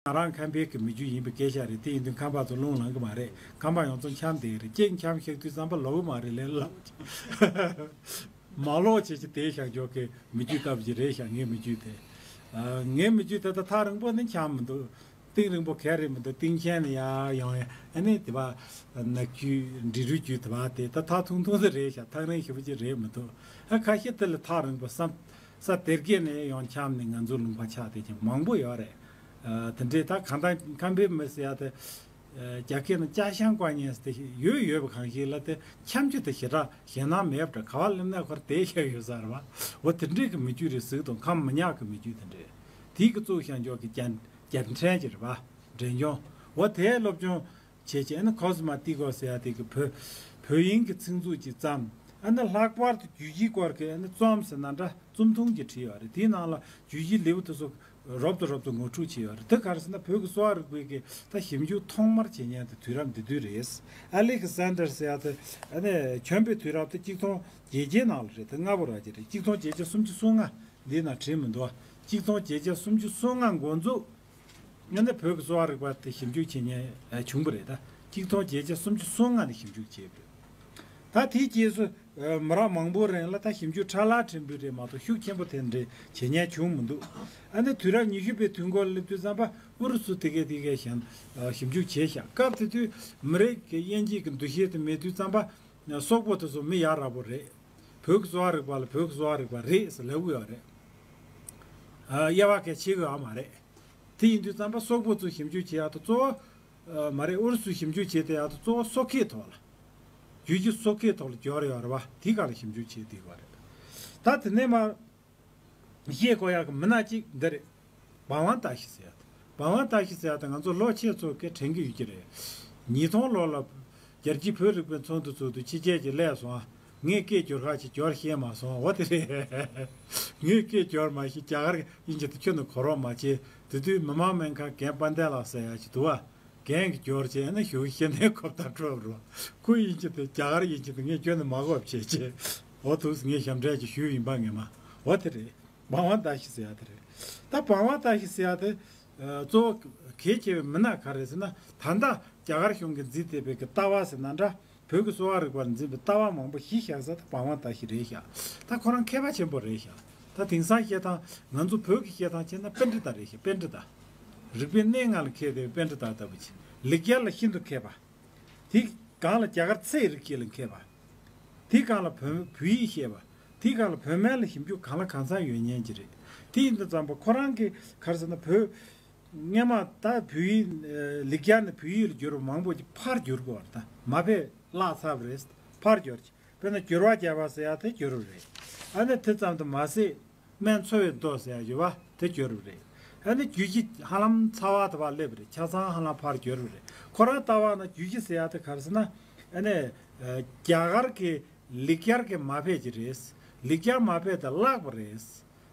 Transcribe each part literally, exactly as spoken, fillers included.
ང་རང་ཁམས་པའི་གི་མི་རྒྱུད་ཡིན་པའི་སྐད་ཆ་རེད། དེ་ཡིན་དུས་ཁམས་པ་ཚོ་རླུང་ལངས་གི་མ་རེད། ཁམས་པ་ཡོངས་རྫོགས་འཁྱམས་བསྡད་ཀྱི་རེད། གཅིག་འཁྱམས་བཞག་དུས་ཙམ་པ་ལོག་གི་མ་རེད་ལས་སླ་པོ་ཅིག་མ་ལོག་བྱེད་ཀྱི་དེ་བཞག་འཇོག་གི་མི་རྒྱུད་ལྟ་བུ་ཅིག་རེད་ཤག་ངའི་མི་རྒྱུད་དེ། ཨ། ངའི་མི་རྒྱུད་དེ་ད་ཐག་རིང་པོ་ནས་འཁྱམས་མི་འདུག་གཏིང་རིང་པོ་ག་རེ་མི་འདུག་གཏིང་ཆེན་ནས་ཡར་ཡོང་ཡ། ཨ་ནི་དེ་བ་ནག་རྒྱུད་འབྲི་རུལ་རྒྱུད་དེ་བ་དེ་ད་ཐག་ཐུང་ཐུང་ཟིག་རེད་ཤག་ཐག་རིང་ཞེ་པོ་ཅིག་རེད་མི་འདུག་ཨ། ཁ་ཤས་དེ་ལས་ཐག་རིང་པོ་བསམ། ས་དེར་སྐྱེས་ནས་ཡང་འཁྱམས་ནས་ང་ཚོ་ལུང་པ་ཆགས་བསྡད་ཀྱི་མང་པོ་ཡོད་རེད། ཨ། དེ་འདྲའི་ད་གང་ལྟར་ཁམས་པའི་མི་ཟེར་ཡ་དེ། ཨ། རྒྱ་སྐད་ནང་ཅ་ཞང་ཀ་ཉན་ཟེར་དེ་ཡོད་ཡོད་པ་གང་ཞིག་ལ་དེ་འཁྱམ་རྒྱུ་དེ་ཞེ་དྲག་ཞེད་སྣང་མེད་པ་འདྲ། ག་བ་སླེབས་ན་ཁོར་བསྡད་བཞག་ཡོད་ས་རེད་བ། འོ་དེ་འདྲའི་གི་མི་རྒྱུད་རེད་ཟེར་གི་འདུག་ཁམས་མི་ཉག་གི་མི་རྒྱུད་དེ་འདྲས། དེའི་གི་གཙོ་བོ་ཤང་འཇོག་གི་རྒྱལ་རྒྱལ་ཕྲན་ཅིག་རེད་བ། འབྲས་ལྗོངས། འོ་དེའི་སློབ་སྦྱོང་བྱས་བྱས་ནི་ཁོ་སི་མ་ཏི་ཀོ་ཟེར་ཡ་དེ་གི་བོད་བོད་དབྱིན་གྱི་ཚིག་མཛོད་ཅིག་བརྩམས། ཨ་ནི་ལྷག་པར་དུ་རྒྱུད་བཞིའི་སྐོར་གྱི་ཨ་ནི་རྩོམ་ཟེར་ན་འདྲ། རྩོམ་ཐུང་ཅིག་བྲིས་ཡོད་རེད། དེའི་ནང་ལ་རྒྱུད་བཞི་ལེའུ་དེ་ཚོ་རོབ་ཏུ་རོབ་ཏུ་ངོ་སྤྲོད་བྱས་ཡོད་རེད། དེ་ག་རེ་ཟེར་ན་བོད་ཀྱི་གསོ་བ་རིག་པའི་གི་ད་ཞིབ་འཇུག་ཐོག་མར་བྱེད་མཁན་དེ་དུས་རབས་འདི་དུས་རེད། ཨ་ལེག་སན་ཌར་ཟེར་ཡ་དེ་ཨ་ནི་བྱོན་པའི་དུས་རབས་དེ་གཅིག་སྟོང་བརྒྱད་བརྒྱའི་ནང་ལ་རེད། དེ་སྔ་པོ་ར་ཅིག་རེད། གཅིག་སྟོང་བརྒྱད་བརྒྱ་སུམ་ཅུ་སོ་ལྔ། འདི་ན་བྲིས་མི་འདུག་གཅིག་སྟོང་བརྒྱད་བརྒྱ་སུམ་ཅུ་སོ་ལྔ་འགོ་འཛུགས། ཨ་ནི་བོད་ཀྱི་གསོ་བ་རིག་པ་དེ་ཞིབ་འཇུག་བྱེད་མཁན་བྱུང་བ་རེད། ད་གཅིག་སྟོང་བརྒྱད་བརྒྱ་སུམ་ཅུ་སོ་ལྔ་ནས་ཞིབ་འཇུག་བྱས་པ་རེད། ད་དེའི་རྗེས་སུ་མི་རབས་མང་པོའི་རིང་ལ་ད་ཞིབ་འཇུག་ཕྲ་ལ་ཕྲན་བུ་རེད་མ་གཏོགས་ཤུགས་ཆེན་པོ་དེ་འདྲའི་བྱེད་མཁན་བྱུང་མི་འདུག་ཨ་ནི་དུས་རབས་ཉི་ཤུ་པའི་དུས་འགོར་སླེབས་དུས་ཙམ་པ་ཨུ་རུ་སུ་དེ་གས་དེ་གས་གཞན་ཞིབ་འཇུག་བྱས་ཤག་སྐབས་དེ་དུས་མི་རིགས་ཀྱི་དབྱེ་འབྱེད་ཀྱི་འདུ་ཤེས་དེ་མེད་དུས་ཙམ་པ་སོག་པོ་དེ་ཚོ་མི་ཡ་རབས་པོ་རེད། བོད་ཀྱི་གསོ་བ་རིག་པ་ལ་བོད་ཀྱི་གསོ་བ་རིག་པ་རེད་ཟེར་ལབ་གི་ཡོད་རེད། དབྱེ་བ་གལ་ཆེ་གི་ཡོད་མ་རེད། དེ་ཡིན་དུས་ཙམ་པ་སོག་པོ་ཚོས་ཞིབ་འཇུག་བྱེད་ཡག་ཏུ་གཙོ་བོ། མ་རེད། ཨུ་རུ་སུས་ཞིབ་འཇུག་བྱེད་དེ་ཡག་ཏུ་གཙོ་བོ་སོག་སྐད་ཐོག་ལ། རྒྱུད་བཞི་སོག་སྐད་ཐོག་ལ་སྦྱོར་ཡོད་རེད་བ། དེའི་སྒང་ལ་ཞིབ་འཇུག་བྱེད་དེ་ཡོད་རེད། ད་དེ་ནས་མར་བཤད་དགོས་ཡག་གི་མི་སྣ་གཅིག་འདི་རེད། བང་ཝང་ཏ་ཤི་ཟེར་ཡག་དེ། བང་ཝང་ཏ་ཤི་ཟེར་ཡག་དེ་ང་ཚོ་ལོ་ཆེ་ཚོ་གས་དྲན་གི་ཡོད་ཀྱི་རེད། ཉིས་སྟོང་ལོ་ལ་རྒྱལ་སྤྱིའི་བོད་རིག་པའི་ཚོགས་འདུ་ཚོགས་དུས་ཕྱི་རྒྱལ་གྱི་སླེབས་སོང་། ངས་སྐད་སྒྱུར་ཁ་ཅིག་སྒྱུར་ཤེས་མ་སོང་། འོ་དེ་རེད། ངས་སྐད་སྒྱུར་མ་ཤེས། རྒྱ་གར་དབྱིན་ཇི་དེ་ཁྱོན་ནས་གོ་རོགས་མ་བྱེད། དེ་དུས་མི་མང་སྨན་ཁང་རྒན་དཔལ་ལྡན་ལགས་ཟེར་ཡག་ཅིག་འདུག་བ། རྒན་གྱིས་སྒྱུར་བྱས་ན་ཞུ་ཤེས་ནས་གོ་བརྡ་སྤྲོད་རོགས། ཁོ་དབྱིན་ཇི་དེ་རྒྱ་གར་དབྱིན་ཇི་དེ་ངས་ཁྱོན་ནས་མ་གོ་བ་བྱས་བྱས། འོ་ཐུགས་ངས་ཞབས་འདྲེན་ཅིག་ཞུས་ཡིན་པ་ངས་མ། འོ་དེ་རེད། བང་ཝང་ཏ་ཤི་ཟེར་ཡག་དེ་རེད། ད་བང་ཝང་ཏ་ཤི་ཟེར་ཡག་དེ། ཨ། གཙོ་བོ་གལ་ཆེ་བའི་མི་སྣ་ག་རེ་ཟེར་ན། ད་ལྟ་རྒྱ་གར་གཞུང་གིས་འཛིན་བསྡད་པའི་གི་ལྟ་བ་ཟེར་ན་འདྲ། བོད་ཀྱི་གསོ་བ་རིག་པར་འཛིན་པའི་ལྟ་བ་མང་པོ་གཞི་བཞག་ས་དེ་བང་ཝང་ཏ་ཤི་རེད་ཤག་ད་ཁོ་རང་མཁས་པ་ཆེན་པོ་རེད་ཤག་ད་དེང་སང་བཤད་སྟངས་ང་ཚོ་བོད་ཀྱི་བཤད་སྟངས་བྱས་ན་པཎྜི་ཏ་རེད་ཤག་པཎྜི་ཏ། རིག་པའི་གནས་ལྔ་ལ་མཁས་པའི་པཎྜི་ཏ་ལྟ་བུ་ཅིག་ལེགས་སྦྱར་ལ་ཤིན་ཏུ་མཁས་པ། དེ་སྒང་ལ་རྒྱ་གར་ཚད་རིག་བྱེད་ལ་མཁས་པ། དེ་སྒང་ལ་བོད་བོད་ཡིག་ཤེས་པ། དེ་སྒང་ལ་བོད་སྨན་ལ་ཞིབ་འཇུག་གང་ལ་གང་འཚམ་ཡོད་མཁན་ཅིག་རེད། དེ་ཡིན་དུས་ཙམ་པ་ཁོ་རང་གིས་ག་རེ་ཟེར་ན། བོད་སྔོན་མ་ད་བོད་ཡིག་ཨ། ལེགས་སྦྱར་ནས་བོད་ཡིག་ལ་བསྒྱུར་བ་མང་པོ་ཅིག་ཕར་བསྒྱུར་དགོས་པ་རེད། ད་མ་ཕེབས་བརླག་ཚར་བ་རེད། ཕར་བསྒྱུར་ཅིག་དཔེར་ན་འགྱུར་བ་རྒྱབ་པ་ཟེར་ཡག་དེ་བསྒྱུར་བ་རེད། ཨ་ནི་དེ་ཙམ་དུ་མ་ཟད། སྨན་འཚོ་བའི་མདོ་ཟེར་ཡག་ཡོད་པ་དེ་བསྒྱུར་བ་རེད། ཨ་ནི་རྒྱུད་བཞི་ཧ་ལམ་ཚ་བ་དེ་བ་སླེབས་པ་རེད། ཆ་ཚང་ཧ་ལམ་ཕར་བསྒྱུར་བ་རེད། ཁོ་རང་ལྟ་བ་ན་རྒྱུད་བཞི་ཟེར་ཡག་དེ་ག་རེ་ཟེར་ན། ཨ་ནི་ཨ། རྒྱ་གར་གྱི་ལེགས་སྦྱར་གྱི་མ་ཕེབས་ཀྱི་རེད། ལེགས་སྦྱར་མ་ཕེབས་དེ་བརླག་པ་རེད། བྱས་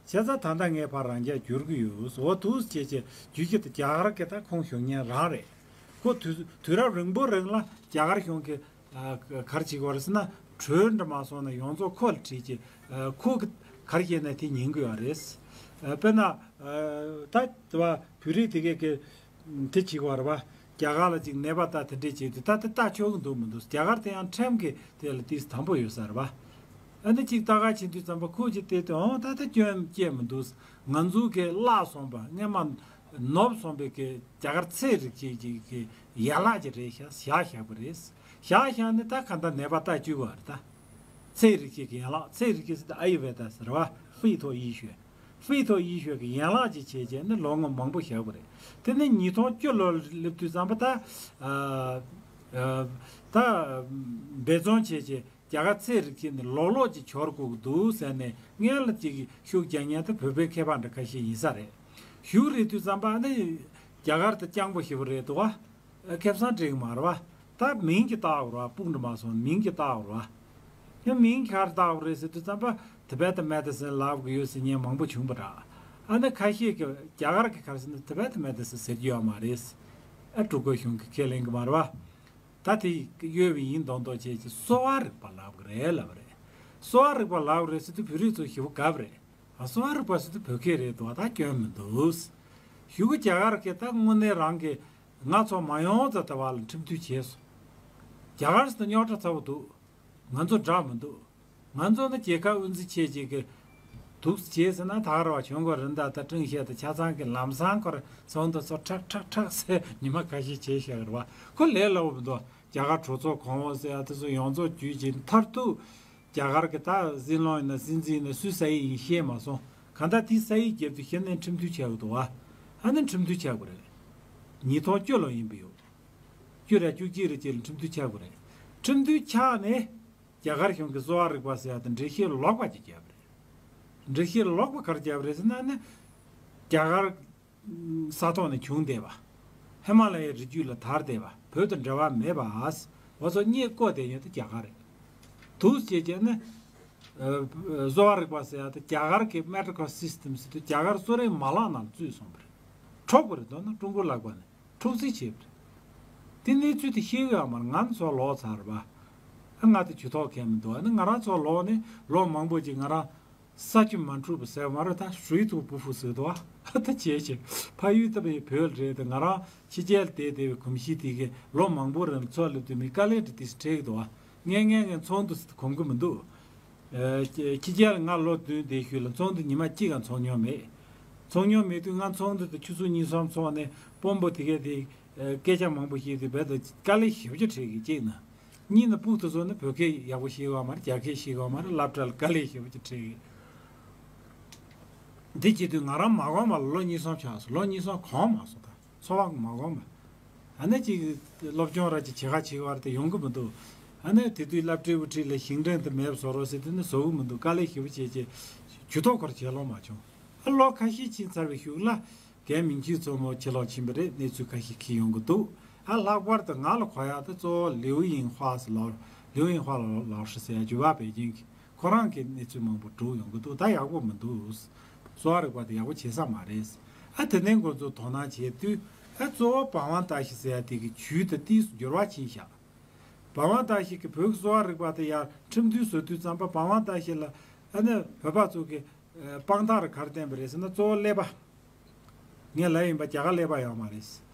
ཙང་ད་ལྟ་ངས་ཕར་རང་རྒྱ་བསྒྱུར་གྱི་ཡོད། འོ་ཐུགས་རྗེ་ཆེ། རྒྱུད་བཞི་དེ་རྒྱ་གར་གྱི་ད་ཁུངས་ཞུགས་མཁན་རང་རེད། ཁོ་དུས་དུས་རབས་རིང་པོ་རིང་ལ་རྒྱ་གར་གཞུང་གིས། ཨ། ག་རེ་བྱེད་ཀྱི་ཡོད་རེད་ཟེར་ན། བྲོས་འདྲ་མ་སོང་ན་ཡོངས་རྫོགས་ཁོ་ལ་བྲིས་བྱས། ཨ། ཁོ་གི་ག་རེ་བྱས་ན་དེ་ཉན་གྱི་ཡོད་རེད། ཨ། དཔེར་ན། ཨ། ད་དེ་བ་བོད་རིགས་དེ་གས་ཀྱི་དེ་བྱེད་ཀྱི་ཡོད་རེད་པ། རྒྱ་གར་ལ་ཅིག་ནད་པ་ལྟ་དེ་འདྲས་བྱེད་དུས་ད་དེ་ལྟ་ཆོག་གི་འདུག་མི་འདུག་རྒྱ་གར་དེ་ཡང་ཁྲིམས་ཀྱི་དེ་ལ་ཏིས་དམ་པོ་ཡོད་ས་རེད་པ། ཨ་ནི་ཅིག་ལྟ་ག་ཕྱིན་དུས་ཙམ་པ་ཁོ་ཅིག་བལྟས་དུས། འོ་ད་དེ་སྐྱོན་སྐྱེས་མི་འདུག་ང་ཚོ་གི་བརླག་སོང་བ། སྔོན་མ་ནོར་སོང་བའི་གི་རྒྱ་གར་ཚད་རིག་བྱེད་ཀྱི་གི་ཡན་ལག་ཅིག་རེད་ཤག་བཞག་བཞག་པ་རེད། བཞག་བཞག་ནས་ད་ག་འདྲ་ནད་པ་ལྟ་བཅུག་པ་རེད། ད་ཚད་རིག་བྱེད་ཀྱི་ཡན་ལག་ཚད་རིག་བྱེད་ཟེར་ཏེ་ཨ་ཡུ་ཝེ་ད་ཟེར་བ། ཧྥི་ཐོ་ཡི་ཤོད། ཧྥི་ཐོ་ཡི་ཤོད་ཀྱི་ཡན་ལག་ཅིག་བྱས་བྱས་ནས་ལོ་ངོ་མང་པོ་བཞག་པ་རེད། དེ་ནས་ཉིས་སྟོང་བཅུ་ལོར་སླེབས་དུས་ཙམ་པ་ད། ཨ། ཨ། ད་འབད་བརྩོན་བྱས་བྱས། རྒྱ་གར་ཚད་རིག་བྱེད་ནི་ལོག་ལོག་ཅིག་འབྱོར་དགོས་ཀྱི་འདུག་ཟེར་ནས་སྔོན་ལ་ཅིག་ཤུགས་རྒྱག་མཁན་དེ་བོད་པའི་མཁས་པ་འདྲ་ཁ་ཤས་ཡིན་ས་རེད། ཤུགས་རེད་དུས་ཙམ་པ་ནི་རྒྱ་གར་དེ་རྐྱང་པོ་ཞེ་པོ་རེད་འདུག་བ། ཁེ་བཟང་འགྲིག་གི་མ་རེད་བ། ད་མིང་གི་བཏགས་པ་རེད་བ། སྤུག་འདྲ་མ་སོང་མིང་གི་བཏགས་པ་རེད་བ། ཡང་མིང་ག་རེ་བཏགས་པ་རེད་ཟེར་དུས་ཙམ་པ་Tibetan medicine ལབ་གི་ཡོད་ཟེར་མཁན་མང་པོ་བྱུང་བ་འདྲ། ཨ་ནི་ཁ་ཤས་ཀྱིས་རྒྱ་གར་གྱི་ག་རེ་ཟེར་ན་Tibetan medicine ཟེར་གྱི་ཡོད་མ་རེད། ཨ། འབྲུག་པའི་གཞུང་གིས་ཁས་ལེན་གི་མ་རེད་བ། ད་དེ་གཡོལ་བ་ཡིན་མདོག་མདོག་བྱས་ཀྱི་གསོ་བ་རིག་པ་ལབ་གི་རེད་ལབ་པ་རེད། གསོ་བ་རིག་པ་ལབ་གི་རེད་ཟེར་དུས་བོད་རིགས་ཚོ་ཞེ་པོ་དགའ་པ་རེད། ཨ། གསོ་བ་རིག་པ་ཟེར་དུས་བོད་སྐད་རེད་འདུག་ད་སྐྱོན་མི་འདུག་གཞུག་གི་རྒྱ་གར་གྱིས་ད་དངོས་གནས་རང་གི་ང་ཚོ་མ་ཡོང་ཙམ་ལྟ་བ་ལ་ཁྲིམས་མཐུན་བྱས་སོང་། རྒྱ་གར་ཟེར་ན་རྙོག་དྲ་ཚ་བོ་འདུག་ང་ཚོ་འདྲ་མི་འདུག་ང་ཚོ་ནི་རྒྱལ་ཁབ་དབུ་འཛིན་ཆེ་ཅིག་གི་འདུག་བྱས་ཟེར་ན་ད་ག་ར་བ་གྱོན་གོས་རི་འདབས་དང་སྤྲིན་ཤེལ་དང་ཆ་ཚང་གི་ལམ་སང་ཁོར་ཚོགས་འདུ་ཚོ་ཁྲག་ཁྲག་ཁྲག་ཟེར་ཉི་མ་ཁ་ཤས་བྱས་བཞག་གི་རེད་བ། ཁོ་ལས་སླ་བོ་མི་འདུག་རྒྱ་གར་གྲོས་ཚོགས་གོང་འོག་ཟེར་ཡ་དེ་ཚོ་ཡོངས་རྫོགས་བརྒྱུད་ཀྱི་མཐར་ཐུག་རྒྱ་གར་གྱི་ད་སྲིད་བློན་ཡིན་ན་སྲིད་འཛིན་ཡིན་ན་སུས་ས་ཡིག་ཡིན་ཤེས་མ་སོང་། གང་ལྟར་དེ་ས་ཡིག་བརྒྱབ་དུས་གཞི་ནས་ཁྲིམས་མཐུན་བྱས་ཡོད་འདུག་བ། ཨ་ནི་ཁྲིམས་མཐུན་བྱས་དགོས་རེད། ཉིས་སྟོང་བཅུ་ལོ་ཡིན་པ་ཡོད། བཅུ་རེད་བཅུ་གཅིག་རེད་ཅེས་ལ་ཁྲིམས་མཐུན་ཆགས་དགོས་རེད། ཁྲིམས་མཐུན་ཆགས་ནས་རྒྱ་གར་གཞུང་གི་གསོ་བ་རིག་པ་ཟེར་ཡ་དང་འགྲེལ་བཤད་ལོག་པ་ཅིག་བརྒྱབ་རེད། འགྲེལ་བཤད་ལོག་པ་ག་རེ་བརྒྱབ་རེད་ཟེར་ན་ནི། རྒྱ་གར་ས་ཐོག་ནས་བྱུང་བསྡད་པ། ཧི་མ་ལ་ཡའི་རི་རྒྱུད་ལ་དར་བསྡད་པ་བོད་དང་འབྲེལ་བ་མེད་པ། འོ་ཚོ་རྙེད་བཀོད་བསྡད་མཁན་དེ་རྒྱ་གར་རེད། འདུག་བྱས་བྱས་ནི། ཨ། གསོ་བ་རིག་པ་ཟེར་ཡ་དེ་རྒྱ་གར་གྱི་མེ་ཌི་ཀལ་སིས་ཊམ་ཟེར་དུས་རྒྱ་གར་གསོ་རིག་མ་ལག་ནང་བཙུད་སོང་བ་རེད། འཕྲོག་པ་རེད། མདོར་ན་ཀྲུང་གོའི་ལག་པ་ནས། འཁྲུག་རྩིས་བྱས་པ་རེད། དེ་གནས་ཚུལ་དེ་ཤེས་ཀྱི་ཡོད་མ་རེད། ང་ཚོ་ལོག་ཚར་བ། ཨ། ང་དེ་ཇུས་གཏོགས་མཁན་མི་འདུག་ཨ་ནི་ང་རང་ཚོ་ལོག་ནས་ལོ་མང་པོ་ཅིག་ང་རང་ས་ཆུ་མ་འཁྲུགས་པ་ཟེར་བ་མ་རེད། ད་水土不服ཟེར་འདུག་ཨ་ད་བྱས་བྱས་ཕ་ཡུལ་ལྟ་བུའི་བོད་རེད་དེ། ང་རང་ཕྱི་རྒྱལ་བསྡད་བསྡད་པའི་གོམས་གཤིས་དེ་གི་ལོ་མང་པོ་རིང་འཚོ་སླེབས་དུས་མི་དཀའ་ལས་དེ་དེ་འཕྲད་ཀྱི་འདུག་ཨ་ངས་ངས་ངས་ཚོགས་འདུ་ཟེར་དུས་གོམས་ཀྱི་མི་འདུག་ཨ། ཕྱི་རྒྱལ་ང་ལོ་བདུན་བསྡད་ཤུལ་ལ་ཚོགས་འདུ་ཉི་མ་གཅིག་ཀྱང་ཚོགས་མྱོང་མེད། ཚོགས་མྱོང་མེད་དུས་ང་ཚོགས་འདུ་དེ་ཆུ་ཚོད་གཉིས་གསུམ་ཚོགས་ནས་དཔོན་པོ་དེ་གས་དེ་སྐད་ཆ་མང་པོ་བཤད་དུས་རྦད་དེ་དཀའ་ལས་ཞེ་པོ་ཅིག་འཕྲད་ཀྱི། གཅིག་ན། གཉིས་ན་སྤུ་གུ་དེ་ཚོ་ནི་བོད་སྐད་ཡག་པོ་ཤེས་ཀྱི་ཡོད་མ་རེད། རྒྱ་སྐད་ཤེས་ཀྱི་ཡོད་མ་རེད། སློབ་གྲྭ་ལ་དཀའ་ལས་ཞེ་པོ་ཅིག་འཕྲད་ཀྱི། འདི་བྱེད་དུས་ང་རང་མ་གོམས་པ་ལ་ལོ་གཉིས་གསུམ་ཆགས་སོང་། ལོ་གཉིས་གསུམ་གོམས་མ་སོང་། ད་འཚོ་བ་མ་གོམས་པ། ཨ་ནི་ཅིག་སློབ་སྦྱོང་ར་ཅིག་བྱེད་ག་བྱེད་ག་བར་དེ་ཡོང་གི་མི་འདུག་ཨ་ནི་དེ་དུས་སློབ་གྲྭའི་དབུ་ཁྲིད་ལ་ཞིང་བྲན་དུ་མེད་པ་བཟོ་རོགས་ཟེར་དུས་ནི་བཟོ་གི་མི་འདུག་དཀའ་ལས་ཞེ་པོ་བྱས་བྱས་ཇུས་གཏོགས་སྐོར་བྱེད་ལོང་མ་བྱུང་། ཨ་ལོ་ཁ་ཤས་ཕྱིན་ཚར་བའི་གཞུག་ལ་རྒན་མིང་ཆུང་ཚོ་མོ་ཕྱིར་ལོག་ཕྱིན་པ་རེད། གནས་ཚུལ་ཁ་ཤས་ཁྱེར་ཡོང་གི་འདུག་ཨ་ལྷག་པར་དུ་ང་ལ་གོ་ཡག་དེ་གཙོ་བོ་ལིའུ་ཡིང་ཧྭ་ཟེར་ལོ། ལིའུ་ཡིང་ཧྭ་ལོ་ལགས་སུ་ཟེར་ཡ་ཇུ་བ་པེ་ཅིང་གི་ཁོ་རང་གིས་གནས་ཚུལ་མང་པོ་སྒྲུག་ཡོང་གི་འདུག་ད་ཡག་པོ་མི་འདུག་གསོ་བ་རིག་པ་དེ་ཡག་པོ་བྱེད་ས་མ་རེད། ཨ་དེ་ནས་ཁོ་ཚོ་དོ་སྣང་བྱས་དུས་ཨ་གཙོ་བོ་བན་དབང་བཀྲ་ཤིས་ཟེར་ཡ་དེ་གི་ཇུས་དེ་ཏིས་འགྱུར་བ་ཕྱིན་བཞག་བན་དབང་བཀྲ་ཤིས་ཀྱིས་བོད་ཀྱི་གསོ་བ་རིག་པ་དེ་ཡར་ཁྲིམས་མཐུན་བཟོ་དུས་ཙམ་པ་བན་དབང་བཀྲ་ཤིས་ལ་ཨ་ནི་བོད་པ་ཚོ་གི་དཔང་རྟགས་རེ་ག་རེ་བསྟན་པ་རེད་ཟེར་ན་གཙོ་བོ་ཀླད་པ། ངས་ལབ་ཡིན་པ་རྒྱ་གར་ཀླད་པ་ཡོད་མ་རེད།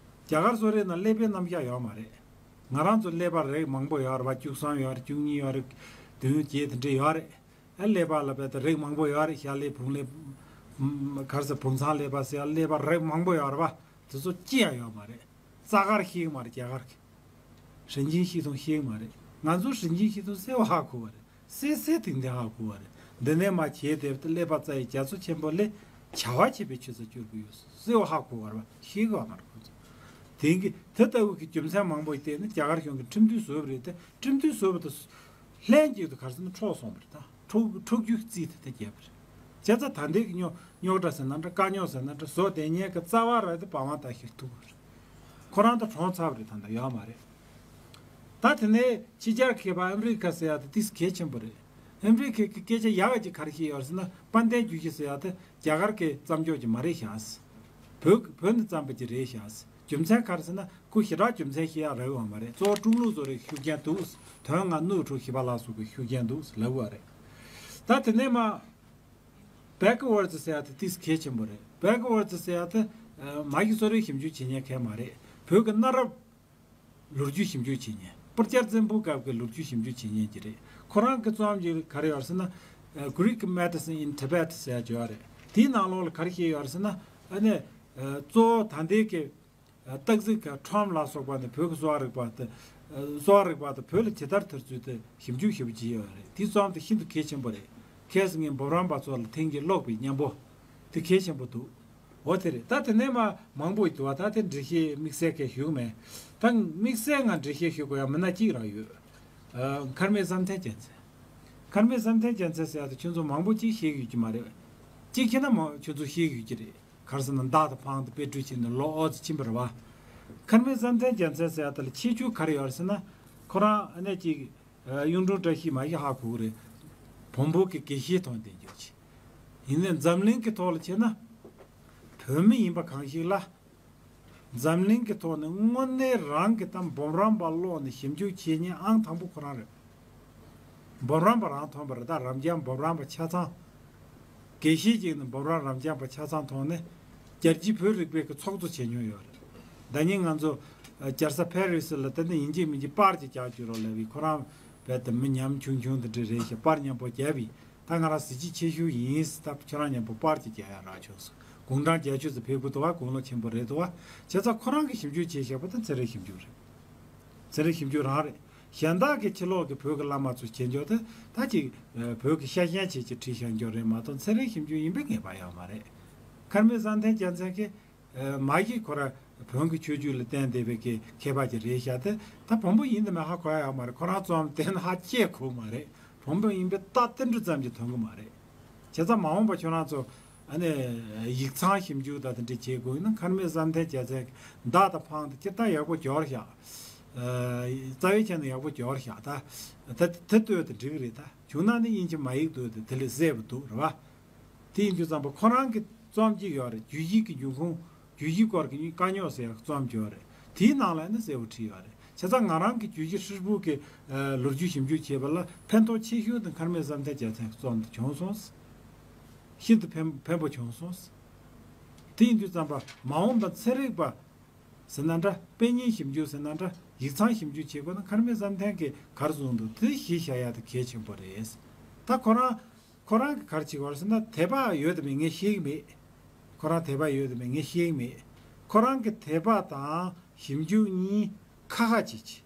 རྒྱ་གར་གསོ་རིག་ནང་ཀླད་པའི་རྣམ་གཞག་ཡོད་མ་རེད། ང་རང་ཚོ་ཀླད་པ་རིགས་མང་པོ་ཡོད་རེད་པ། བཅུ་གསུམ་ཡོད་རེད། བཅུ་གཉིས་ཡོད་རེད། བདུན་བརྒྱད་དེ་འདྲས་ཡོད་རེད། ཨ་ཀླད་པ་ལ་བལྟས་ད་རིགས་མང་པོ་ཡོད་རེད། ཤ་ཀླད་བུང་ཀླད། ག་རེ་ཟེར་བུང་ཚང་ཀླད་པ་ཟེར་ཡ་ཀླད་པ་རིགས་མང་པོ་ཡོད་རེད་པ། དེ་ཚོ་ཅི་ཡང་ཡོད་མ་རེད། རྩ་ག་རེ་ཤེས་ཀྱི་མ་རེད་རྒྱ་གར་གྱི། 神经系统 ཤེས་ཀྱི་མ་རེད། ང་ཚོ་神经系统 གསལ་བོ་ཧ་གོ་བ་རེད། གསལ་གསལ་ཐིང་ཐིང་ཧ་གོ་བ་རེད། འདི་ནས་མར་བྱས་ཏེ་ཀླད་པ་རྩ་ཡི་རྒྱ་མཚོ་ཆེན་པོ་ལས་བྱ་བ་བྱེད་པའི་ཆུ་ཚད་སྐྱོར་གྱི་ཡོད་གསལ་བོ་ཧ་གོ་བ་རེད་པ། ཤེས་ཀྱི་ཡོད་མ་རེད་ཁོ་ཚོ། དེང་གི་དེ་ལྟ་བུ་གི་རྒྱུ་མཚན་མང་པོ་ཞིག་བརྟེན་ནས་རྒྱ་གར་གཞུང་གིས་ཁྲིམས་མཐུན་བཟོས་པ་རེད་དེ། ཁྲིམས་མཐུན་བཟོས་པ་དང་ལྷན་ཅིག་ཏུ་ག་རེ་ཟེར་ན་འཕྲོག་སོང་བ་རེད་ད། འཕྲོག་འཕྲོག་རྒྱུའི་རྩིས་དེ་དེ་བརྒྱབ་པ་རེད། བྱས་ཙང་ད་ལྟའི་གི་རྙོག་རྙོག་དྲ་ཟེར་ན་འདྲ། དཀའ་རྙོག་ཟེར་ན་འདྲ། བཟོ་བསྡད་མཁན་གྱི་རྩ་བ་ར་དེ་བན་དབང་བཀྲ་ཤིས་ཐུག་པ་རེད། ཁོ་རང་ད་གྲོངས་ཚར་བ་རེད། ད་ལྟ་ཡོད་མ་རེད། ད་དེ་ནས་ཕྱི་རྒྱལ་མཁས་པ་ཨ་མི་རི་ཀ་ཟེར་ཡ་དེ་ཏིས་གལ་ཆེན་པོ་རེད། ཨ་མི་རི་ཀའི་གི་སྐད་ཆ་ཡག་ག་ཅིག་ག་རེ་བཤད་ཡོད་རེད་ཟེར་ན། དཔལ་ལྡན་རྒྱུད་བཞི་ཟེར་ཡ་དེ་རྒྱ་གར་གྱི་བརྩམས་ཆོས་ཅིག་མ་རེད་ཤག་བོད་བོད་ནས་བརྩམས་པ་ཅིག་རེད་ཤག་རྒྱུ་མཚན་ག་རེ་ཟེར་ན་ཁོ་ཞེ་དྲག་རྒྱུ་མཚན་བཤད་ཡག་རག་ཡོད་མ་རེད། གཙོ་བོ་ཀྲུང་ལུགས་བཟོ་རིག་ཤུགས་རྐྱེན་འདུག་དོན་ལྔ་སྣོད་དྲུག་ཞི་བ་ལྷ་སོགས་ཀྱི་ཤུགས་རྐྱེན་འདུག་ལབ་པ་རེད། ད་དེ་ནས་མར་བེག་ཝར་ཛི་ཟེར་ཡ་དེ་ཏིས་གལ་ཆེན་པོ་རེད། བེག་ཝར་ཛི་ཟེར་ཡ་དེ་མ་གི་གསོ་རིག་ཞིབ་འཇུག་བྱེད་མཁན་གང་ཡང་མ་རེད། བོད་ཀྱི་གནའ་རབས་ལོ་རྒྱུས་ཞིབ་འཇུག་བྱེད་མཁན། སྤུར་སྐྱར་བཙན་པོའི་སྐབས་ཀྱི་ལོ་རྒྱུས་ཞིབ་འཇུག་བྱེད་མཁན་ཅིག་རེད། ཁོ་རང་གི་རྩོམ་ཅིག་ག་རེ་ཡོད་ཟེར་ན། Greek Medicine in Tibet ཟེར་ཡ་ཅིག་ཡོད་རེད། དེའི་ནང་ལོགས་ལ་ག་རེ་བཤད་ཡོད་ཟེར་ན། ཨ་ནི་གཙོ་བོ་ད་ལྟའི་གི་སྟག་གཟིག་གི་ཁྲོམ་ལ་སོགས་པ་ནི་བོད་ཀྱི་གསོ་བ་རིག་པ་དེ། གསོ་བ་རིག་པ་དེ་བོད་ལ་ཇི་ལྟར་དར་ཚུལ་དེ་ཞིབ་འཇུག་ཞེ་པོ་བྱས་ཡོད་རེད། དེའི་རྩོམ་དེ་ཤིན་ཏུ་གལ་ཆེན་པོ་རེད། ཁ་སང་ངས་འབུམ་རམས་པ་ཚོ་ལ་ཐེངས་གཅིག་ཀློག་པའི་སྙན་པོ་དེ་གལ་ཆེན་པོ་འདུག་འོ་དེ་རེད། ད་དེ་ནས་མར་མང་པོ་ཡོད་འདུག་བ། ད་དེ་འགྲེལ་བཤད་དམིགས་བསལ་གྱི་ཞུ་གི་མེད། ད་དམིགས་བསལ་ང་འགྲེལ་བཤད་ཞུ་དགོས་ཡ་མི་སྣ་གཅིག་རང་ཡོད། ཨ། མཁར་རྨེའུ་བསམ་གཏན་རྒྱལ་མཚན། མཁར་རྨེའུ་བསམ་གཏན་རྒྱལ་མཚན་ཟེར་ཡ་དེ་ཁྱོད་ཚོ་མང་པོ་ཅིག་ཤེས་ཀྱི་ཡོད་ཀྱི་མ་རེད། གཅིག་ཤེས་ན་མང་ཁྱོད་ཚོ་ཤེས་ཀྱི་ཡོད་ཀྱི་རེད། ག་རེ་ཟེར་ན་མདའ་དང་འཕང་དང་དཔེ་སྐྲུན་བྱས་ནས་ལོ་ཨོ་ཙི་ཕྱིན་པ་རེད་བ། མཁར་རྨེའུ་བསམ་གཏན་རྒྱལ་མཚན་ཟེར་ཡ་དེ་ལ་ཁྱད་ཆོས་ག་རེ་ཡོད་རེད་ཟེར་ན། ཁོ་རང་ཨ་ནེ་གཅིག་གཡུང་དྲུང་བཀྲ་ཤིས་མ་གཞི་ཧ་གོ་གི་རེད། བོན་པོ་གི་དགེ་བཤེས་མཐོང་བསྡད་རྒྱུ་ཅིག་ཡིན་ནའི་འཛམ་གླིང་གི་ཐོག་ལ་བྱས་ན། བོད་མི་ཡིན་པ་གང་ཞིག་ལ། འཛམ་གླིང་གི་ཐོག་ནས་དངོས་གནས་རང་གི་ད་འབུམ་རམས་པ་ཀློག་ནས་ཞིབ་འཇུག་བྱེད་མཁན་ཨང་དང་པོ་ཁོ་རང་རེད། འབུམ་རམས་པ་རང་མཐོང་བ་རེད། ད་རབ་འབྱམས་འབུམ་རམས་པ་ཆ་ཚང་། དགེ་བཤེས་ཅིག་ནི་འབུམ་རམས་རབ་འབྱམས་པ་ཆ་ཚང་མཐོང་ནས། རྒྱལ་སྤྱིའི་བོད་རིག་པའི་གི་ཚོགས་གཙོ་བྱས་མྱོང་ཡོད་རེད། ད་ནི་ང་ཚོ་རྒྱལ་ས་ཕེ་རི་སི་ལ་ད་ནི་ཡིན་གཅིག་མིན་གཅིག་པར་གྱི་རྒྱག་རྒྱུ་རོགས་ལབ་བི་ཁོ་རང་རྦད་དེ་མི་ཉམ་ཆུང་ཆུང་དེ་འདྲ་རེད་ཤག་པར་མཉམ་པོ་རྒྱབ་བི་ད་ང་རང་གཟི་བརྗིད་ཆེ་ཤོས་ཡིན། ད་ཁྱོད་རང་མཉམ་པོ་པར་གྱི་རྒྱག་ཡ་རག་བྱུང་སོང་། དགུང་གྲངས་བརྒྱད་ཅུ་ཙམ་ཕེབས་ཀྱི་འདུག་བ། དགུང་ལོ་ཆེན་པོ་རེད་འདུག་བ། བྱས་ཙང་ཁོ་རང་གི་ཞིབ་འཇུག་བྱས་བཞག་པ་ད་ཚན་རིག་ཞིབ་འཇུག་རེད། ཚན་རིག་ཞིབ་འཇུག་རང་རེད། གཞན་དག་གི་ཕྱི་ལོགས་ཀྱི་བོད་ཀྱི་བླ་མ་ཚོ་བྱེད་འཇོག་དེ་ད་ཅིག་བོད་ཀྱི་ཤ་ཞེན་བྱེད་ཀྱི་བྲིས་བཞག་འཇོག་རེད་མ་གཏོགས་ཚན་རིག་ཞིབ་འཇུག་ཡིན་པའི་ངེས་པ་ཡོད་མ་རེད། མཁར་རྨེའུ་བསམ་གཏན་རྒྱལ་མཚན་གྱིས་མ་གཞི་ཁོ་ར་བོན་གྱི་ཆོས་བརྒྱུད་ལ་བརྟེན་བསྡད་པའི་གི་མཁས་པ་ཅིག་རེད་ཤག་དེ་ད་བོན་པོ་ཡིན་དང་མིན་ཧ་གོ་ཡ་ཡོད་མ་རེད། ཁོ་རང་རྩོམ་དེ་ནི་ཧ་ཅང་གོ་མ་རེད། བོན་པོ་ཡིན་པའི་རྟགས་ཏིལ་འབྲུ་ཙམ་གྱིས་ཐོན་གི་མ་རེད། བྱས་ཙང་མ་འོངས་པ་ཁྱོད་རང་ཚོ་ཨ་ནི་ཡིག་ཚང་ཞིབ་འཇུག་དང་དེ་འདྲ་བྱེད་དགོས་ན་མཁར་རྨེའུ་བསམ་གཏན་རྒྱལ་མཚན་གྱི་མདའ་དང་འཕང་དེ་སྤྱིར་བཏང་ཡག་པོ་འབྱོར་ཤག་རྩ་བའི་ཆ་ནས་ཡག་པོ་འབྱོར་ཤག་ད་ད་དེ་ལྟོས་དེ་འགྲིག་གི་རེད། ད་བྱུང་ན་ནི་དབྱིན་ཇི་མ་ཡིག་འདུག་དེ་དེ་ལས་གསལ་པོ་འདུག་རེད་བ། དེ་ཡིན་དུས་ཙམ་པ་ཁོ་རང་གི་རྩོམ་གཅིག་ཡོད་རེད། རྒྱུད་བཞི་གི་འབྱུང་ཁུངས། རྒྱུད་བཞི་སྐོར་གྱི་དཀའ་རྙོག་ཟེར་ཡག་རྩོམ་གཅིག་ཡོད་རེད། དེའི་ནང་ལ་ནི་གསལ་པོ་བྲིས་ཡོད་རེད། བྱས་ཙང་ང་རང་གི་རྒྱུད་བཞི་ཧྲིལ་པོ་གི་ལོ་རྒྱུས་ཞིབ་འཇུག་བྱས་པ་ལ་ཕན་ཐོགས་ཆེ་ཤོས་དེ་མཁར་རྨེའུ་བསམ་གཏན་རྒྱལ་མཚན་གྱི་རྩོམ་དེ་བྱུང་སོང་། ཤིན་ཏུ་ཕན་ཕན་པོ་བྱུང་སོང་། དེ་ཡིན་དུས་ཙམ་པ་མ་འོངས་པ་ཚན་རིག་པ་ཟེར་ན་འདྲ། དཔེ་རྙིང་ཞིབ་འཇུག་ཟེར་ན་འདྲ། ཡིག་ཚང་ཞིབ་འཇུག་བྱེད་དགོས་ན་མཁར་རྨེའུ་བསམ་གཏན་གྱིས་ག་རེ་གསུངས་འདུག་དེ་གཞི་བཞག་ཡ་དེ་གལ་ཆེན་པོ་རེད། ད་ཁོ་རང་ཁོ་རང་གིས་ག་རེ་བྱེད་ཀྱི་ཡོད་རེད་ཟེར་ན་དད་པ་ཡོད་དམ་མེད་ངས་ཤེས་ཀྱི་མེད། ཁོ་རང་དད་པ་ཡོད་དམ་མེད་ངས་ཤེས་ཀྱི་མེད། ཁོ་རང་གི་དད་པ་དང་ཞིབ་འཇུག་གཉིས་ཁ་ཁ་བྱེད་ཀྱི།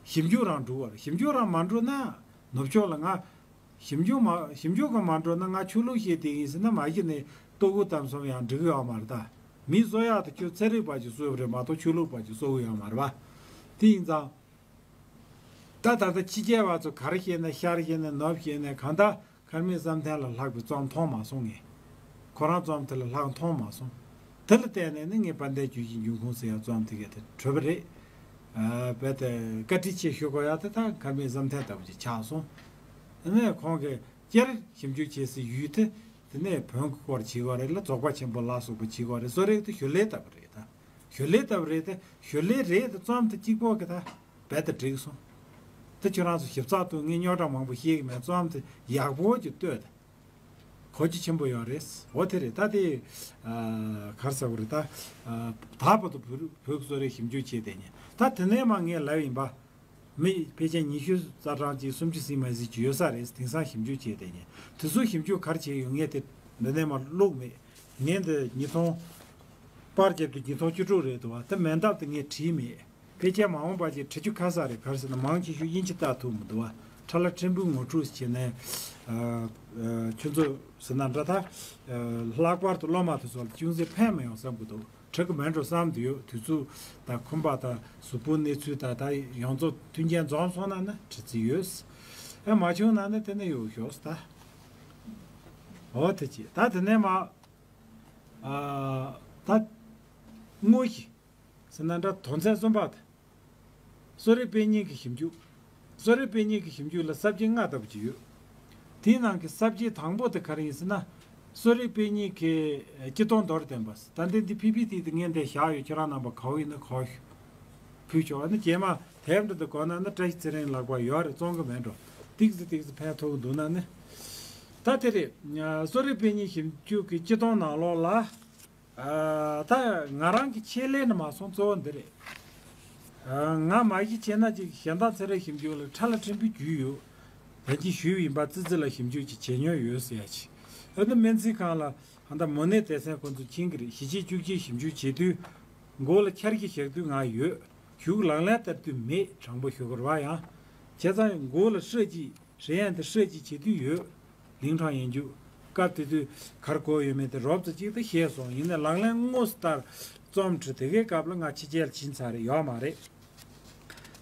ཞིབ་འཇུག་རང་འགྲོ་བ་རེད། ཞིབ་འཇུག་རང་མ་འགྲོ་ན་ནུབ་ཕྱོགས་ལ་ང་ཞིབ་འཇུག་མ་ཞིབ་འཇུག་གི་མ་འགྲོ་ན་ང་ཆོས་ལུགས་ཤེས་བསྡད་ཡིན་ཟེར་ན་མ་གཞི་ནས་ལྟོ་གོས་གཏམ་གསུམ་ཡང་འགྲིག་གི་ཡོད་མ་རེད་ད། མི་གསོ་ཡག་དེ་ཁྱོད་ཚན་རིག་པ་ཅིག་གསོ་དགོས་རེད་མ་གཏོགས་ཆོས་ལུགས་པ་ཅིག་གསོ་གི་ཡོད་མ་རེད་པ། དེ་ཡིན་ཙང་། ད་ད་ལྟ་ཕྱི་རྒྱལ་བ་ཚོ་ག་རེ་བཤད་ན་ཤར་བཤད་ན་ནུབ་བཤད་ན་གང་ལྟར་མཁར་རྨེའུ་བསམ་གཏན་ལ་ལྷག་པའི་རྩོམ་མཐོང་མ་སོང་ངས། ཁོ་རང་རྩོམ་དེ་ལ་ལྷག་མཐོང་མ་སོང་། དེ་ལ་བརྟེན་ནས་ནི་ངས་དཔལ་ལྡན་རྒྱུད་བཞིའི་འབྱུང་ཁུངས་ཟེར་ཡག་རྩོམ་དེ་གས་དེ་གྲུབ་པ་རེད། རྦད་དེ་བཀའ་དྲིན་ཆེ་ཞུ་དགོས་ཡག་དེ་ད་མཁར་རྨེའུ་བསམ་གཏན་ལྟ་བུ་ཅིག་ཆགས་སོང་། ཨ་ནི་ཁོང་གིས་སྤྱིར་ཞིབ་འཇུག་བྱེད་སའི་ཡུལ་དེ་དེ་ནས་བོན་གྱི་སྐོར་བྱེད་དགོས་རེད་ལ་རྫོགས་པ་ཆེན་པོ་ལ་སོགས་པ་བྱེད་དགོས་རེད། གསོ་རིག་དེ་ཞོར་ལས་ལྟ་བུ་རེད་ད། ཞོར་ལས་ལྟ་བུ་རེད་དེ་ཞོར་ལས་རེད་དེ་རྩོམ་དེ་གཅིག་པོ་གི་ད་རྦད་དེ་འགྲིག་སོང་། དེ་ཁྱོད་རང་ཚོ་ཞིབ་ཚགས་འདུག་ངས་རྙོག་དྲ་མང་པོ་བཤད་གི་མེད། རྩོམ་དེ་ཡག་པོ་ཅིག་ལྟོས་དེ། གོ་རྒྱུ་ཆེན་པོ་ཡོད་རེད། འོ་དེ་རེད་ད་དེ། གར་ཟ་བ་རེད་ད། ད་བར་དུ་བོད་བོད་ཀྱི་གསོ་རིག་ཞིབ་འཇུག་བྱས་བསྡད་མཁན་ད་དེ་ནས་མ་ངས་ལབ་ཡིན་པ། མི་ཕལ་ཆེར་ཉི་ཤུ་རྩ་གྲངས་ཅིག་སུམ་ཅུ་ཟིན་མ་ཟིན་ཅིག་ཡོད་ས་རེད། དེང་སང་ཞིབ་འཇུག་བྱས་བསྡད་མཁན་དེ་ཚོ་ཞིབ་འཇུག་ག་རེ་བྱས་ཡོད་ངས་དེ་འདི་ནས་མར་བླུགས་མེད། ངས་འདི་ཉིས་སྟོང་། པར་རྒྱབ་དུས་ཉིས་སྟོང་བཅུ་དྲུག་རེད་འདུག་བ། དེ་མེད་སྟབས་དེ་ངས་བྲིས་མེད། ཕལ་ཆེར་མ་འོངས་པ་ཅིག་བྲི་རྒྱུ་ཁ་ས་རེད། ག་རེ་ཟེར་ན་མང་ཆེ་ཤོས་དབྱིན་ཇི་ལྟ་ཐུབ་མི་འདུག་བ། ཁྲ་ལ་ཕྲན་བུ་ངོ་སྤྲོད་བྱས་ནས། ཁྱོད་ཚོ་ཟེར་ན་འདྲ་ད། ལྷག་པར་དུ་སློབ་མ་དེ་ཚོ་ལ་ཅུང་ཟད་ཕན་མི་ཡོང་བསམ་གྱི་འདུག་བྲི་གི་མེད་འགྲོ་བསམ་དུ་ཡོད། དུས་ཚོད་དང་ཁོམ་པ་དང་གཟུགས་པོའི་གནས་ཚུལ་དང་ད་ཡོངས་རྫོགས་མཐུན་རྐྱེན་འཛོམས་སོང་ན་ནི་བྲི་རྩིས་ཡོད། ཨེ་མ་བྱུང་ན་ནི་དེ་ནི་ཡོད་ཤོག་ད། འོ་དེ་ཅི་ད་དེ་ནས་མ། ད། དངོས་གཞི། ཟེར་ན་འདྲ་དོན་ཚན་གསུམ་པ་དེ། གསོ་རིག་དཔེ་རྙིང་གི་ཞིབ་འཇུག་གསོ་རིག་དཔེ་རྙིང་གི་ཞིབ་འཇུག་ལ་ས་བཅད་ལྔ་ལྟ་བུ་ཅིག་ཡོད། དེའི་ནང་གི་ས་བཅད་དང་པོ་དེ་ག་རེ་ཡིན་ཟེར་ན། གསོ་རིག་དཔེ་རྙིང་གི་སྤྱི་དོན་མདོར་བསྟན་པ། ད་ལྟའི་འདི་ཕི་པི་ཏི་དེ་ངས་འདིར་བཞག་ཡོད། ཁྱེད་རང་རྣམ་པ་ག་བ་ཡིན་ན་གོ་ཕུལ་ཆོག་ཨ་ནི་རྗེས་མ་དེབ་འདི་དེ་དགོས་ན་ནི་བཀྲ་ཤིས་ཚེ་རིང་ལག་པ་ཡོད་རེད། བཙོང་གི་མེད་འགྲོ། ཏིག་ཙི་ཏིག་ཙི་ཕན་ཐོགས་ཀྱི་འདུག་ན་ནི། ད་དེ་རེད། གསོ་རིག་དཔེ་རྙིང་ཞིབ་འཇུག་གི་སྤྱི་དོན་ནང་ལོགས་ལ། ད་ང་རང་གི་ཆེད་ལས་ནི་མ་སོང་གཙོ་བོ་འདི་རེད། ང་མ་གཞི་བྱས་ན་ཅིག་གཞན་དག་ཚན་རིག་ཞིབ་འཇུག་ལ་ཁྲ་ལ་ཕྲན་བུ་རྒྱུས་ཡོད། ད་ཅི་ཞུས་ཡིན་པ་ཙི་ཙི་ལ་ཞིབ་འཇུག་ཅིག་བྱེད་མྱོང་ཡོད་ཟེར་ཡ་ཅིག་ཨ་ནི་སྨན་རྩིས་ཁང་ལ་ཧ་ད་མོ་ནད་སྡེ་ཚན་ཁོ་ཚོ་མཁྱེན་གི་རེད། ཞི་བྱེད་བཅུ་གཅིག་ཞིབ་འཇུག་བྱེད་དུས་མགོ་ལ་འཁྱར་གྱི་བཞག་དུས་ང་ཡོད། གཞུག་ལག་ལེན་བསྟར་དུས་མེད། དྲང་པོ་ཞུ་དགོས་རེད་བ། ཡང་བྱས་ཙང་མགོ་ལ་སྲོད་ཀྱི་རེད། ཡང་དེ་སྲོད་ཀྱི་བྱེད་དུས་ཡོད། ལིང་ཁྲང་ཡིན་རྒྱུ། སྐབས་དེ་དུས་གར་གོ་ཡོད་མེད་དེ་རོབ་ཙམ་ཅིག་ཏུ་ཤེས་སོང་། ཡིན་ནའི་ལག་ལེན་དངོས་སུ་བསྟར་རྩོམ་བྲིས་དེ་གའི་སྐབས་ལ་ང་ཕྱི་རྒྱལ་ཕྱིན་ཚར་རེད་ཡོད་མ་རེད།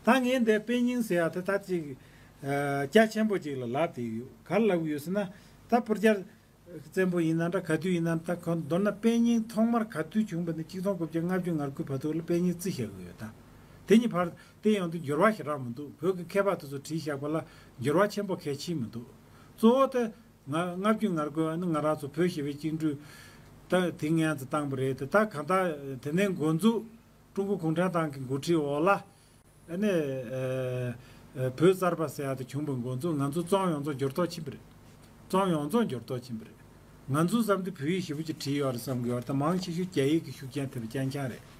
ད་ངས་འདི་དཔེ་རྙིང་ཟེར་ཡ་དེ་ད་ཅིག་རྒྱ་ཆེན་པོ་ཅིག་ལ་ལབ་བསྡད་ཡོད། ག་རེ་ལབ་ཀྱི་ཡོད་ཟེར་ན་ད་སྤུར་རྒྱལ་བཙན་པོ་ཡིན་ན་འདྲ་ག་དུས་ཡིན་ན་ད་ཁོ་མདོར་ན་དཔེ་རྙིང་ཐོག་མར་ག་དུས་བྱུང་བ་ནི་གཅིག་སྟོང་དགུ་བརྒྱ་ལྔ་བཅུ་ང་དགུ་བར་དུ་ལ་དཔེ་རྙིང་བརྩི་བཞག་གི་ཡོད་ད། དེ་གཉིས་བར་དེ་ཡོང་དུས་འགྱུར་བ་ཞེ་དྲག་མི་འདུག་བོད་ཀྱི་མཁས་པ་དེ་ཚོ་བྲིས་བཞག་པ་ལ་འགྱུར་བ་ཆེན་པོ་གལ་ཆེ་མི་འདུག་གཙོ་བོ་དེ་ང་ལྔ་བཅུ་ང་དགུ་ནི་ང་རང་ཚོ་བོད་ཞི་བའི་བཅིངས་འགྲོལ་ད་དེ་སྔོན་ཚོ་བཏང་པ་རེད་དེ། ད་གང་ལྟར་དེ་ནས་འགོ་འཛུགས་ཀྲུང་གོ་གུང་ཁྲན་ཏང་གི་འགོ་ཁྲིད་འོག་ལ་ཨ་ནི་བོད་གསར་པ་ཟེར་ཡ་དེ་བྱུང་བའི་འགོ་འཛུགས་ང་ཚོ་རྩོམ་ཡོངས་རྫོགས་འགྱུར་ལྡོག་ཕྱིན་པ་རེད། རྩོམ་ཡོངས་རྫོགས་འགྱུར་ལྡོག་ཕྱིན་པ་རེད། ང་ཚོ་བསམ་དུས་བོད་ཡིག་ཞེ་པོ་ཅིག་བྲིས་ཡོད་རེད་བསམ་གི་ཡོད་རེད། ད་མང་ཆེ་ཤོས་རྒྱ་ཡིག་གི་ཤུགས་རྐྱེན་ཐེབས་པའི་རྐྱང་རྐྱང་རེད།